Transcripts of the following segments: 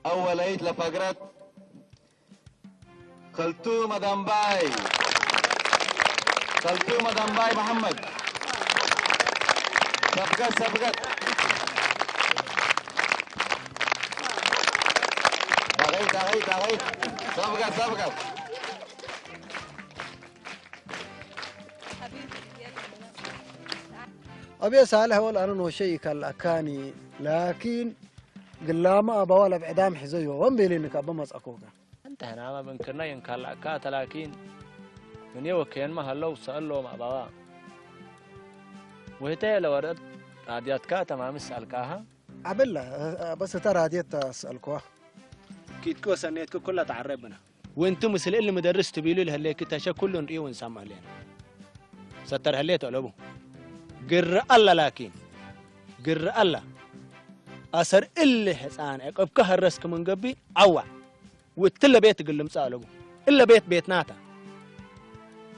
أوليت لفقرة خلتو مدامباي. خلتو مدامباي محمد. صفقة، صفقة. دغيت، دغيت، دغيت. صفقة، صفقة. أبي صالح ولا أنا نوشي كالأكاني، لكن قلام أبا ولا بعدام حزيو وان بيلينك أبا مصأكوكا. እንተ ህናማ ብንክርና የንካላእካ ተላኪን። ምን የወከየንማ ሀለው ሰአሎም ኣባባ። ወህተ የለ ወረድ ራድያትካ ተማምስ ኣልካሃ። عبلا بس ترى ديت أسألكوا. ኪድኪ ወሰኔትኪ ኩላ ተዓረብና። ወንቲ ምስል እል ምደርስ ትቢሉ ልህሌኪ ተሸ ኩሉ ንርእዩ ወንሳማ ህሌና። ሰተር ህሌ ተለቡ። ግር ኣላ ላኪን። ግር ኣላ። ኣሰር እል ሕፃን ዕቅብካ ሀረስክ ምንገቢ ዓዋ። ውትለ ቤት ግልምጻ ኣለቡ። እለ ቤት ቤትናታ።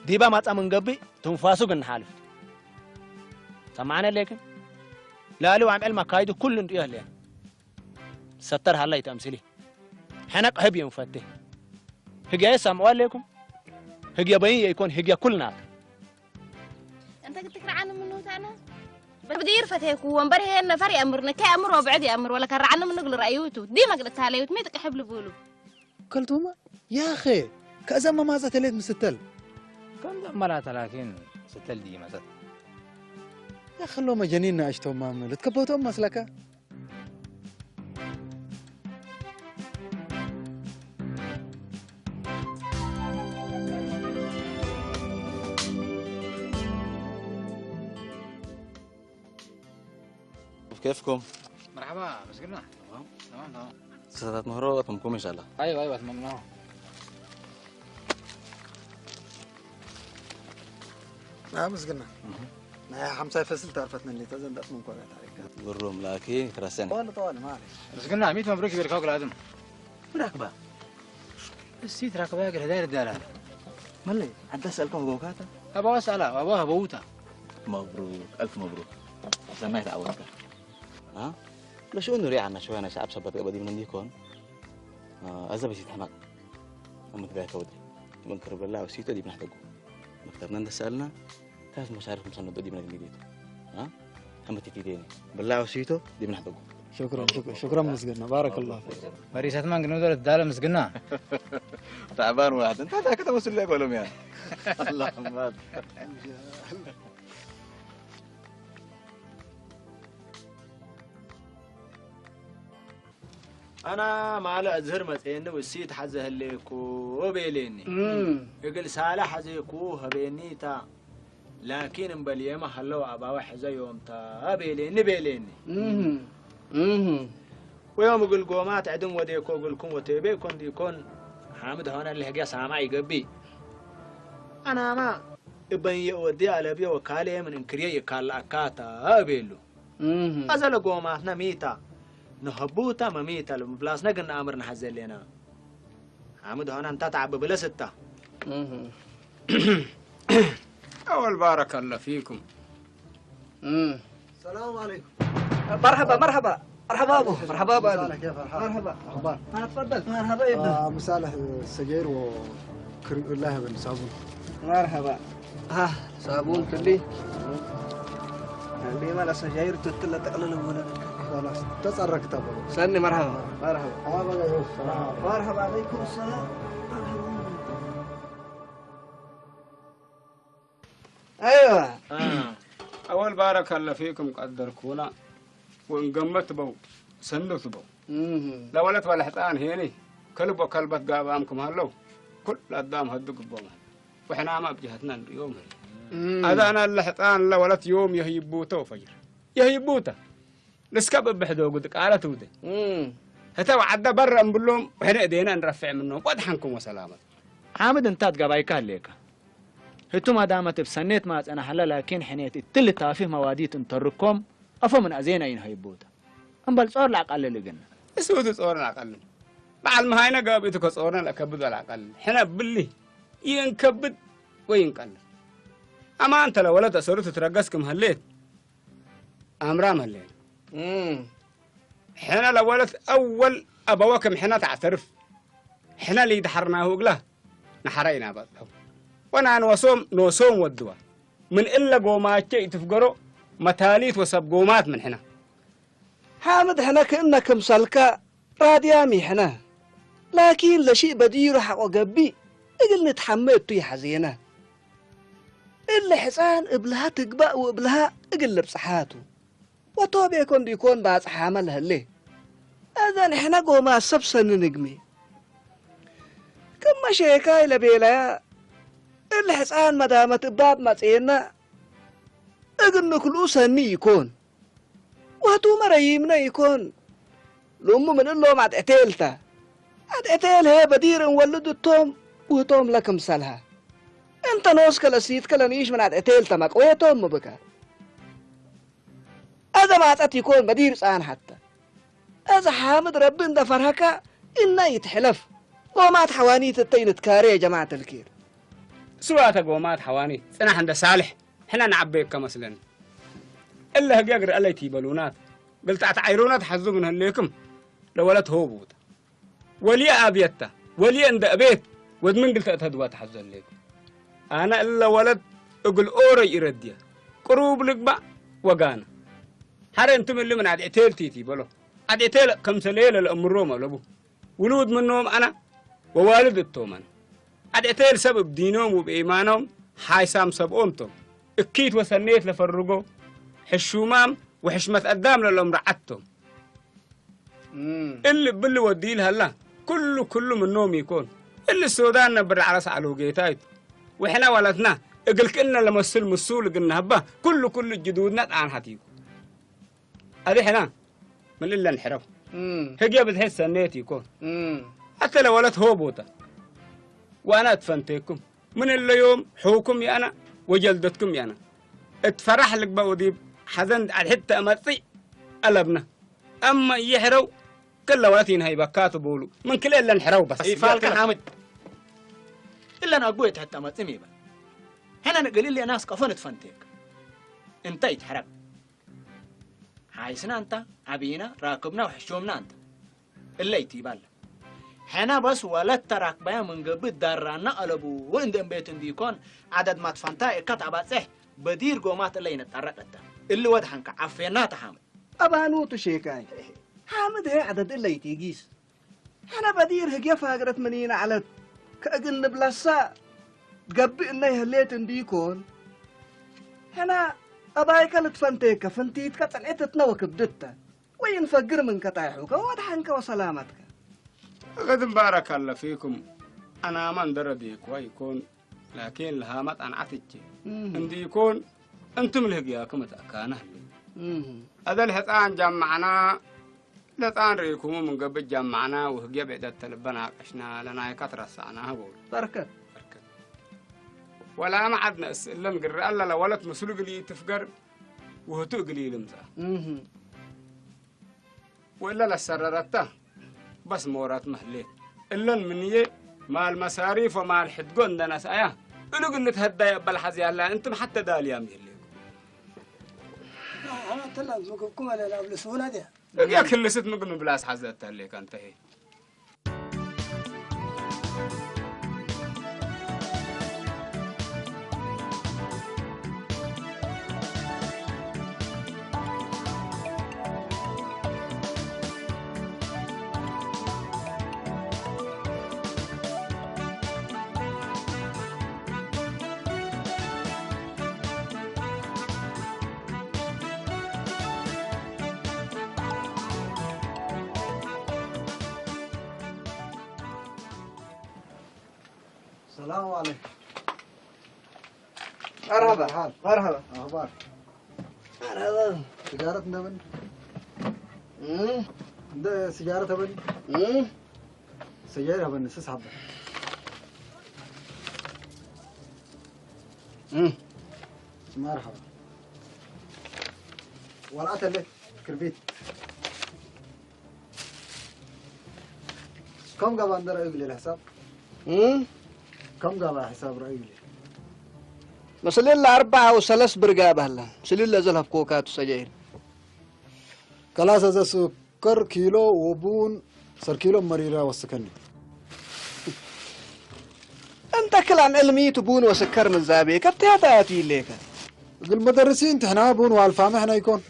ዲባ ማጻ ምንገቢ ትንፋሱ ግንሓልፍ። ሰማዕነ ሌክን። ላሊ ዋምዕል ማካይዱ ኩሉ እንድዮ ህሌና። ሰተር ሃላይ ተምስሊ። ሕነቅ ህብ እዮም ፈቴ። ህግያ የሳምዑ ኣለይኩም። ህግያ በይን የይኮን ህግያ ኩልናት። أنت قلت لك عن منو أنا؟ بدير فتيكو ومبر هي النفر يأمر نكي أمر وبعد يأمر ولا كرعنا من نقول رأيوتو دي ما قلت عليه وتميت قحب لبولو. كلتوما يا أخي كأزم ما زالت ليت مستل. ከምዚ ኣመላእታ ላኪን ስተል ድዩ መጸት። يا أخي لو مجانين أشتو ما عملوا تكبوتهم مسلكة. كيفكم؟ مرحبا مسكنا. تمام تمام. ستات مهرو أتممكم إن شاء الله. ايوه ايوه اتممناه. أمسكنا. نحن حمسة فصل تعرفت من اللي تزن دات من كورة تعرف. بالروم لاكي كراسين. طوال طوال ما عليك. مسكنا ميت مبروك يبارك لك العدم. مرحبا. السيت راكبه قال هذا الدلال. ملي عدس ألكم غوكاتا. أبا وسألة أبا بوتا. مبروك ألف مبروك. سمعت عوضك. ها؟ لشو نري عنا شوية أنا شعب سبت قبل من ديكون. أزا بس يتحمل. أما تبعك ودي. من كرب الله وسيتو دي بنحتاجه. مكتبنا ندسألنا. كاس مشارف مسند دي بنحتاجه. ها؟ هم تتيديني. بالله وسيتو دي بنحتاجه. شكرا شكرا شكرا مسجدنا بارك الله فيك. مريسات ما نقدر ندور الدالة مسجدنا. تعبان واحد. أنت هذا كده مسؤول لك ولا ميان؟ الله أكبر. ኣና ማለ እዝህር መጽየኒ ውሲት ሓዘ ህሌኩ ቤሌኒ። እግል ሳለ ሓዜኩ ህቤኒታ። ላኪን እምበልየመ ሀለው ኣባወ ሕዘ ዮምታ ቤሌኒ ቤሌኒ። ወዮም እግል ጎማት ዕድም ወዴኮ እግልኩም ወቴቤ ኮን ዲኮን ሓምድ ሆነ ልህግያ ሳማ ይገቢ። ኣናማ እበንየ ወዲ ኣለብየ ወካልየ ምን እንክርየ ይካልኣካታ እቤሉ። ኣዘ ለጎማትና ሚታ ንሀቡታ መሚታ ለምብላስነ ግን ነኣምር ነሐዘ ሌና። ሓምድ ሆነ እንታ ተዓብ ብለስ እታ። أول بارك الله فيكم. السلام عليكم. مرحبا مرحبا مرحبا ابو مرحبا ابو صالح كيف الحال؟ مرحبا اخبار؟ ما تفضلت مرحبا يا ابن ابو صالح سجاير وكريم الله بن صابون. مرحبا ها صابون كلي اللي ما لسه جاير تتلا تقلل ولا خلاص تصرك تبغى سني مرحبا مرحبا ها بقى يوسف مرحبا عليكم السلام مرحبا ايوه أول بارك الله فيكم قدركونا وإن قمت بو سندت بو لولت ولا حطان هيني كلب وكلبت قابامكم هلو كل أدام هدو قبوما وحنا ما بجهتنا اليوم هذا أنا اللي حطان لولت يوم يهيبوته وفجر يهيبوته لسكب بحدو قد قالت ودي هتا وعدا برا نبلوم وحنا ايدينا نرفع منهم وضحنكم وسلامة ሓምድ እንታት ገባይካ ኣለካ ህቱም ኣዳመት እብ ሰኔት ማጸና ሐላ ላኪን ሕኔት እትል ታፊህ መዋዲት እንተርኮም ኣፎ ምን ኣዜና ይንሀይቦታ እምበል ጾር ለኣቃልል እግና እሱቱ ጾር ለኣቃልል በዓል መሃይነ ገብእቱ ከጾርነ ለከብድ ወለኣቃልል ሕነ ብሊ ይንከብድ ወይንቀልል ኣማን ተለወለት ኣሰሩ ትትረገስ ክም ሀሌት ኣምራም ሀሌና ሕነ ለወለት አወል ኣበወክም ሕነ ተዕተርፍ። ሕነ ለይድሓርናሁ እግላ ንሓረ ኢና በጽሑ። ወና ንወሶም ንወሶም ወድዋ። ምን እለ ጎማቸ ይትፍገሮ መታሊት ወሰብ ጎማት ምን ሕነ። ሓምድ ሕነ ክእነ ክምሰልካ ራድያም ይሕነ። ላኪን ለሺእ በዲሩ ሓቆ ገብእ እግል ንትሓመ እቱ ይሓዜነ። እለ ሕጻን እብልሃ ትግባእ ወእብልሃ እግል ልብጽሓቱ። ወቶቤኮ እንዲኮን ባጽሓመ ለህሌ። እዘ ንሕነ ጎማ ሰብ ሰኒ ንግሜ። ክመ ሼካይ ለቤለያ እለ ሕጻን መዳመት እባብ መጽኤና እግል ንክልኡ ሰኒ ይኮን። ወህቱ መረይምነ ይኮን። ሎሙ ምን እሎም ኣድዕቴልታ። ኣድዕቴል ሄ በዲር እንወልድ እቶም ውህቶም ለክምሰልሃ። እንተ ኖስከ ለሲትከ ለንኢሽ ምን ኣድዕቴልታ መቅዌቶም ምብካ። እዘ ማጸት ይኮን በዲር ጻን ሐተ። እዘ ሓምድ ረቢ እንደ ፈርሀካ እና ይትሕለፍ። ጎማት ሐዋኒት እተ ይንትካሬ ጀማዓት ልኪር። ስዋተ ጎማት ሐዋኒት ጽናሕ እንደ ሳልሕ ሕነ ንዓበየካ መስለኒ። እለ ህገግር እለይት ይበሉናት። ግልጣት ዓይሩናት ሐዙ ምን ህሌክም ለወለት ሆቡት። ወልየ ኣብየታ፣ ወልየ እንደ እቤት ወድ ምን ግልተ እተድዋ ተሐዙ ህሌክም። ኣነ እለ ወለት እግል ኦረይ ይረድየ። ቅሩብ ልግባእ ወጋነ። ሐረ እንትም እሊ ምን ኣድዕቴል ቲቲ በሎ። ኣድዕቴል ከምሰለየ ለለእምሮም ኣለቡ። ውሉድ ምኖም ኣና ወዋልድ እቶም ኣና። ኣድዕቴል ሰብ እብ ዲኖም ውብ ኤማኖም ሓይሳም ሰብኦም ቶም። እኪት ወሰኔት ለፈርጎ፣ ሕሹማም ወሕሽመት ኣዳም ለሎም ረዓት ቶም። እም። እሊ ብሊ ወዲ ኢልሃላ፣ ኩሉ ኩሉ ምኖም ይኮን። እሊ ሱዳን ነብር ዓረስ ዓሉ ጌታይቱ። ወሕና ዋላትና እግል ክእነ ለመስል ምሱል እግል ነህባ፣ ኩሉ ኩሉ ጅዱድና ጣንሓት እዩ። ኣድሕና ምን እለን ሕረው። እም። ህግየ ብዝሐት ሰኔት ይኮን። እም። ኣተ ለወለት ሆቦታ። ወኣና እትፈንቴኩም። ምን እለ ዮም ሑኩም ያና ወጀልደትኩም ያና። እት ፈራሕ ልግበእ ወዲብ ሐዘን ኣድሕድ ተእመጽእ ኣለብና። ኣማ እየሕረው ክለ ወለት ይንሀይበካ ትቦሉ። ምን ክልኤ እለን ሕረው በስ። ይፋልከ ሓምድ። እለን ኣጉ እት ተመጽም ይበል። ሕነ ንግል እለ ናስ ቀፎን እትፈንቴክ። እንተ ይትሕረብ። ሓይስና እንተ፣ ዓብይና፣ ራክብና ወሕሹምና እንተ። እለ ይትይባለ። ሕነ በስ ወለት ተራክበያ ምን ገብእ ዳራና ኣለቡ እንደ እምቤት እንዲኮን ዓደድ ማትፋንታ እካ ተባጽሕ በዲር ጎማት እለ ይነጠረቅ እተ። እሊ ወድ ሓንካ ዓፌና ተሓምድ። ኣባኑ ቱ ሼካይ። ሓምድ ሄ ዓደድ እለ ይትይጊስ። ሕነ በዲር ህግየ ፋግረት ምኒነ ዐለት ከእግል ንብለሳ ገብእ እነ ይህሌት እንዲኮን። ሕነ ኣባይከ ልትፈንቴከ ፍንቲትከ ጽንዕት እትነ ወክብድተ። ወይንፈግር ምንከ ጣይሑከ ወድሓንከ ወሰላመትከ። እግድ ባረከ አለ ፊኩም። አናማ እንደረዴኩዋ ይኮን ላኪን ለሃመት አንዓት እቼ እም። እንዲኮን እንትም ልህግያክም እትአካነ ህሌ። እም። አደል ሕፃን ጃማዕና ለፃን ርኢኩሙ ምን ገብእ ጃማዕና ወህግየ ብዕደት ተልበ ናቀሽና ለናይካ ትረሳዕና ህቦሉ። በርከት። በርከት። ወላ መዓድ ነእስ እለን ግረ አለ ለወለት ምስሉ ግሊ ትፍገር ውህቱ እግሊ ልምፃ። እም። ወእለ ለሰረረተ በስ ሞራት መህሌት። እለን ምንዬ ማል መሳሪፍ ወማል ሕድጎ እንደ ነስአያ እሉ ግን ልትሀዳይ አበል ሐዚ ያላ እንትም ሐተ ዳልያም የሌኩም። አና ተላ ምግብኩም አለ ላብልስ ወላዲያ። እግያ ክልስት ምግብ ምብላስ ሐዘ እተሌካ እንተሄ። السلام عليكم. مرحبا. كيف الحال؟ مرحبا. أخبار؟ مرحبا. سيجارة ندبن؟ مم؟ عند سيجارة تبن؟ مم؟ سيجارة هبن، سس حبة. مم؟ مرحبا. والعتلة كربيت. كم قبل عند رأي بالحساب؟ مم؟ كم قبل حساب رأي بالحساب؟ مسلين لأربعة وثلاث برقابة هلا. مسلين لزلها في كوكات وسجاير. ከላስ፣ እዘ ስከር ኪሎ ወቡን ሰርኪሎም መሪራ ወስከኒ። أنت كلام علمي تبون وسكر من زابي كبتها تاتي لك. እግል መደርሲን ትሕና ቡን ዋልፋ ምሕና ይኮን።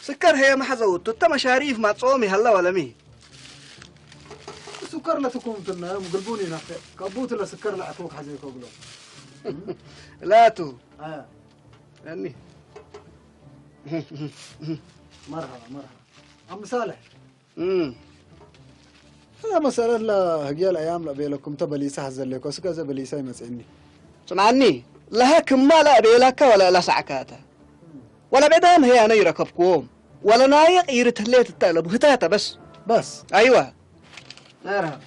سكر هي محزوت تتم شاريف ما تصومي هلا ولا مي. ስከር ለትኩም ትናዮም ግልቡን ይናፈ ከቡት ለስከር ለዕኮክ ሐዘይ ኮብሎ። لا تو. አ أني. መርሃባ መርሃባ። ኣምሳለ امم. እዛ መሰረት ላ ህግያ ለኣያም ለቤለኩም ተበሊሳ ሐዘሌኮ ስከ ዘበሊሳ ይመጽእኒ። ስምዓኒ ለሃ ክማ ላ ቤላካ ወላ ላ ሳዕካታ ወላ ቤዳም ህያነ ይረከብክዎም ወላ ናየ ቂርት ህሌት እተለቡ ህታተ በስ በስ ኣይዋ መርሃባ።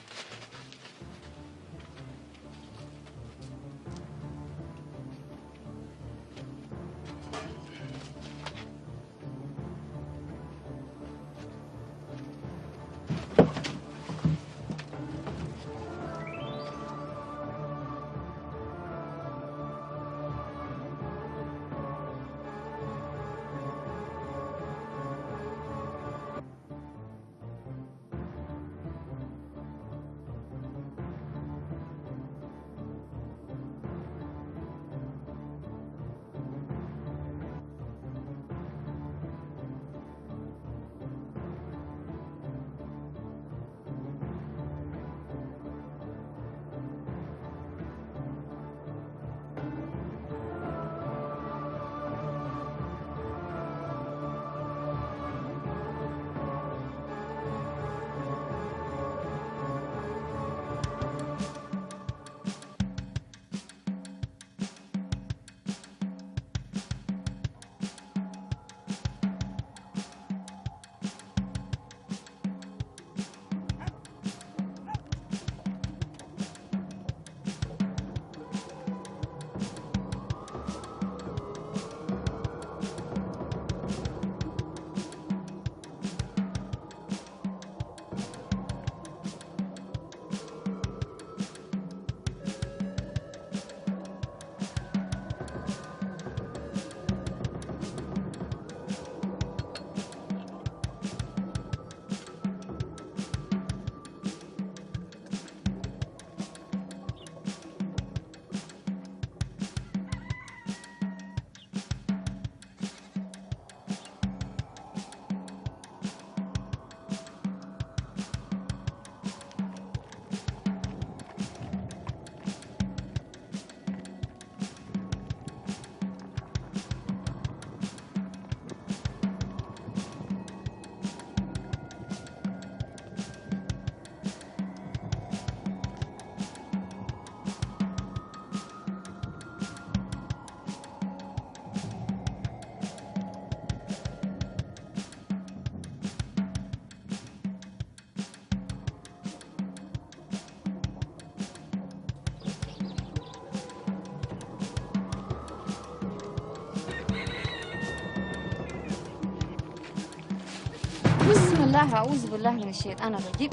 بسم الله أعوذ بالله من الشيطان الرجيم.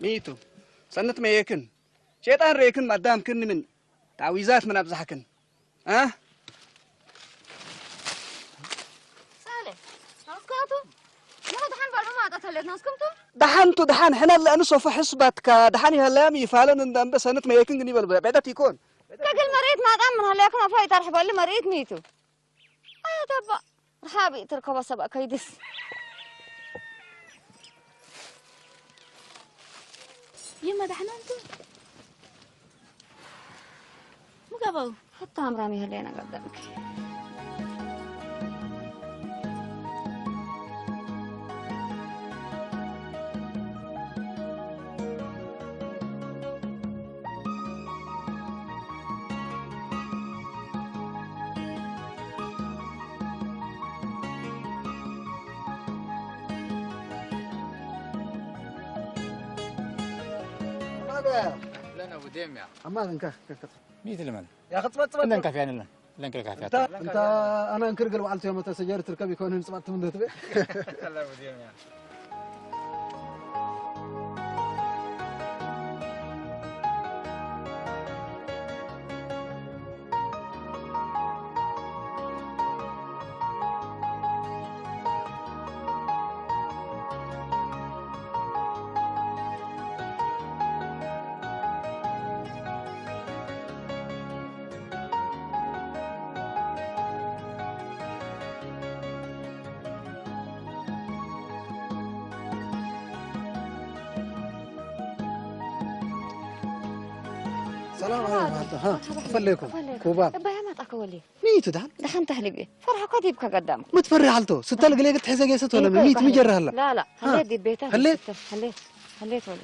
ሚቱ ሰነት መየክን ሸይጣን ሬክን ማዳምክን ምን ታዊዛት ምን ኣብዛሕክን እ ሳሌ ናስካቱ ንኸ ደሓን ባልዑ ማጣት ኣለትናስኩምቱ ደሓንቱ ደሓን ሕነ ለእንሶፈ ሕስባትካ ደሓን ይሃለያም ይፋለን እንዳንበ ሰነት መየክን ግን ይበል ብዕደት ይኮን ከግል መሬት ማጣን ምን ሃለያኩም ኣፋ ይታርሕበሉ መሬት ሚቱ ኣተባ ርሓቢ ትርከቦ ሰብኣ ከይድስ ይመ ደሕና እንቱ ምገበው ሕቶ ኣምራም ይህለ ነገር ደምክ Lana budemia. Amma እንካ ሚት ልመን ያ ክጽበጽበ እንደን ካፊያ ንለን ለን ክል ካፊያ እንታ ኣና እንክር ገል በዓልቲ ዮም ተሰጀር ትርከብ ይኮን ህንጽባት ትምንዶ ትበ Alla budemia. ሰላም ዓለይኩም። ሃ፣ ፈለይኩም። ኩባብ። እባያ መጣ ከወሊ። ሚቱ ዳን? ደሓን ተህሊብ። ፈርሓ እኮ ዲብካ ቀዳም። ምትፈሪ ሓልቶ። ስተል ግሌ ግት ሕዘ ጌሰት ወለ ሚት ምጀራ ሃላ። ላ፣ ላ። ሃ፣ ሃሌ ዲብ ቤታ ሃሌ? ስተል። ሃሌ። ሃሌ ተወሊ።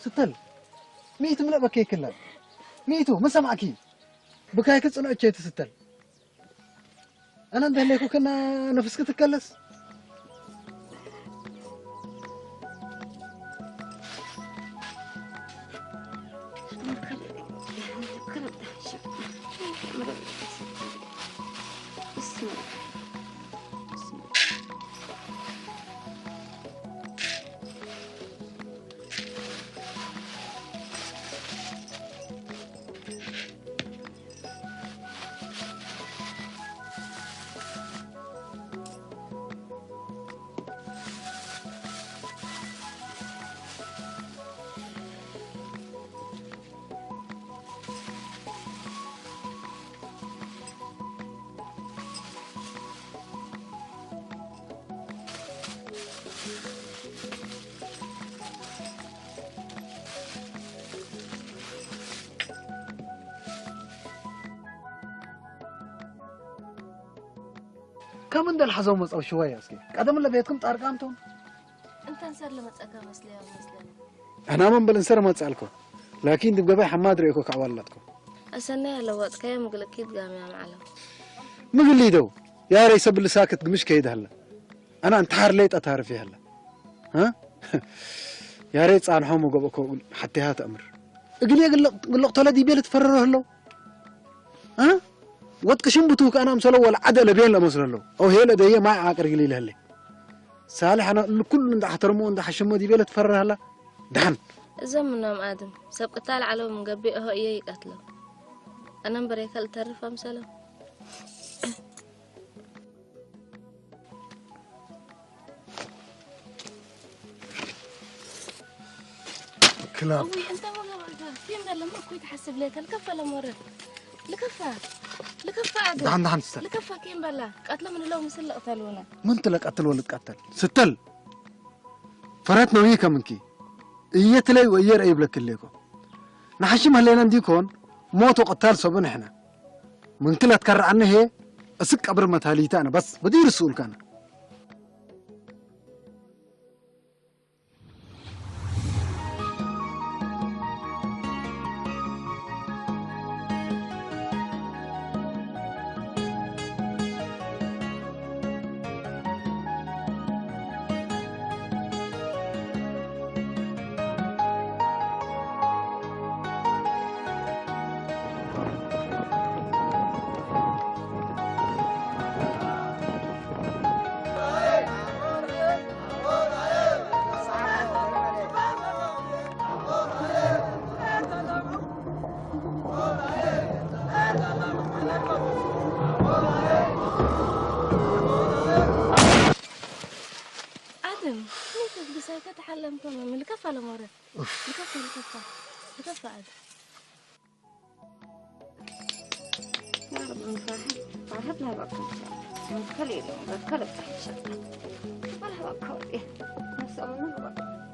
ስተል። ሚቱ ምነ በከ ይክላል። ሚቱ፣ ምን ሰማዕኪ? ብካይ ክጽንኦ እቸ ትስተል። ኣነ እንተህለይኩ ከና ነፍስኪ ትከለስ። ከም እንደልሓዞም መጸው ሽወያ እስኪ። ቀደም ለቤትኩም ጣርቃምቶም። እንተ እንሰር ለመጸካ መስለያ መስለኒ። ኣና መን በል እንሰር መጻልኮ። ላኪን ድብ ገባይ ሓማድ ርእኮ ካዕዋላትኮ። ኣሰናይ ኣለዋጥካዮ ምግልኪት ጋምያ መዓለም። ምግሊ ደው። ያረይ ሰብ ልሳክት ግምሽ ከይድ ሃላ። ኣና እንተሓር ለይጠ ታርፍ ይሃላ። እ? ያረይ ጻንሖም ወገበኮ ሓቴሃ ተእምር። እግል የግልቕ፣ ግልቕ ተለ ዲቤ ልትፈረሮ ህለው። እ? ወጥቅሽም ብትውክ ኣና ምሰለው ወላ ዓደ ለቤን ለመስለለው። ኣው ሄለ ደየ ማይ ዓቅር ግሊ ለህለ። ሳልሕ ኣና ልኩሉ እንዳ ሓተረሞ እንዳ ሓሸሞ ዲቤ ልትፈረር ሃላ። ደሓን። እዞም ምኖም ኣድም ሰብ ቅታል ዓለዎም ገቢኦሆ እየ ይቀትሎም። ኣነ እምበሬ ከልተርፍ ኣምሰሎም። ክላብ። እውይ፣ እንተ መገበርካ፣ ፊልም ደለማ እኮ ይትሓስብ ለይተ፣ ልከፋ ለሞረ። ልከፋ፣ ልከፋ ኣደ። ደሓን፣ ደሓን ትሰል። ልከፋ ኪም በላ፣ ቀትሎ ምን ለው ምስል ልቅተል ሆነ። ምን ትለቀትል ወልትቀተል? ስተል። ፈረት ነው ይህ ከምንኪ። እየትለይ ወእየር ኣይብለክሌኮ። ንሓሽም ህሌና እንዲኮን፣ ሞት ወቅታል ሰብን እሕና። ምን ክለት ከረዓነ ሄ፣ እስቅ ቀብር መታሊታ ኣነ፣ በስ፣ በዲር ስኡልካና። ኣደም፣ ምን ትብልሳይ ከተሓለምከም ልከፋ ለሞረ። ልከፋ፣ ልከፋ፣ ልከፋ ኣደም። يا رب نفرح، فرحت لها بقى. نخلي، نخلي بتاع الشقة. ولا بقى كوري. نفس أول مرة بقى.